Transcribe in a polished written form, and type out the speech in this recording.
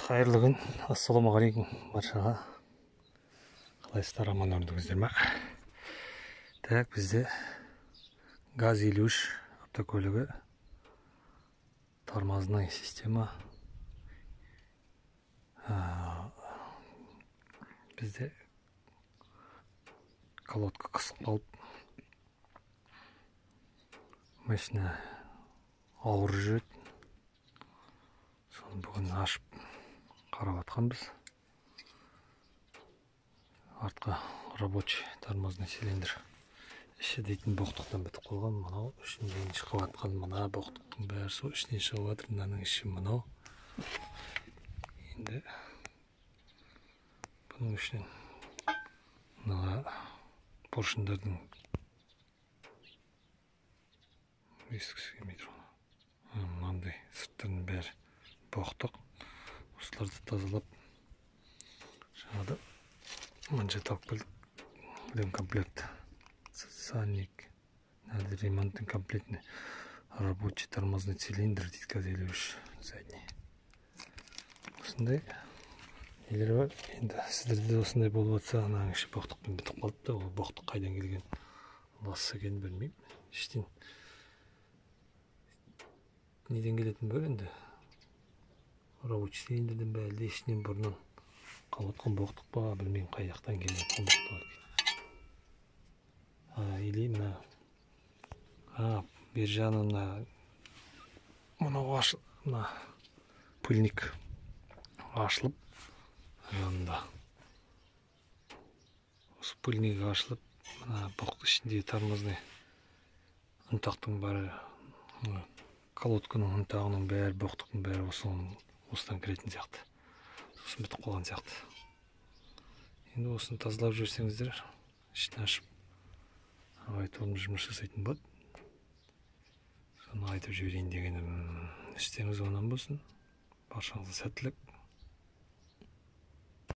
Қайырлы күн, ассалаумағалейкум баршаға. Қалайсыздар, аман өрдіңіздер ме? Так, бізде ГАЗ 53 автокөлігі, тормозная система. Бізде колодка қысып қалып, машина ауыр жүреді. Соны бүгін ашып қарап жатқанбыз. Артқы рабочий тормозной цилиндр іші дейтін боқтықтан бітіп қалған. Мынау ішінен шығып жатқан мына боқтықтың бәрі сол ішінен шығып жатыр. Мынаның іші мынау. Енді бұның ішінен мына поршындардың ескісі келмей тұр. Мынандай сырттарының бәрі боқтық. Осыларды тазалап жаңада манжет алып келдік. Ремкомплект, сальник, надо ремонтный комплектный рабочий тормозной цилиндр дейді ГАЗ 53 задний. Осындай нелер бар. Енді сіздерде де осындай болып жатса, ананың іші боқтықпен бітіп қалды да, ол боқтық қайдан келген лас екенін білмеймін. Іштен неден келетін бар енді, рабочий цилиндрден бе, әлде ішінен бұрыннан қалып жатқан боқтық па, білмеймін қай жақтан келіп жатқан боқтық екен. Или мына бер жағынан мына мынау мына пыльник ашылып, жанында осы пыльник ашылып, мына боқ ішіндегі тормозной ұнтақтың бәрі, колодканың ұнтағының бәрі, боқтықтың бәрі осыдан кіретін сияқты. Сосын бітіп қалған сияқты. Енді осыны тазалап жіберсеңіздер, ішін ашып абай жұмыс жасайтын болады. Соны айтып жіберейін дегенім. Істеріңіз оңнан болсын. Баршаңызға сәттілік.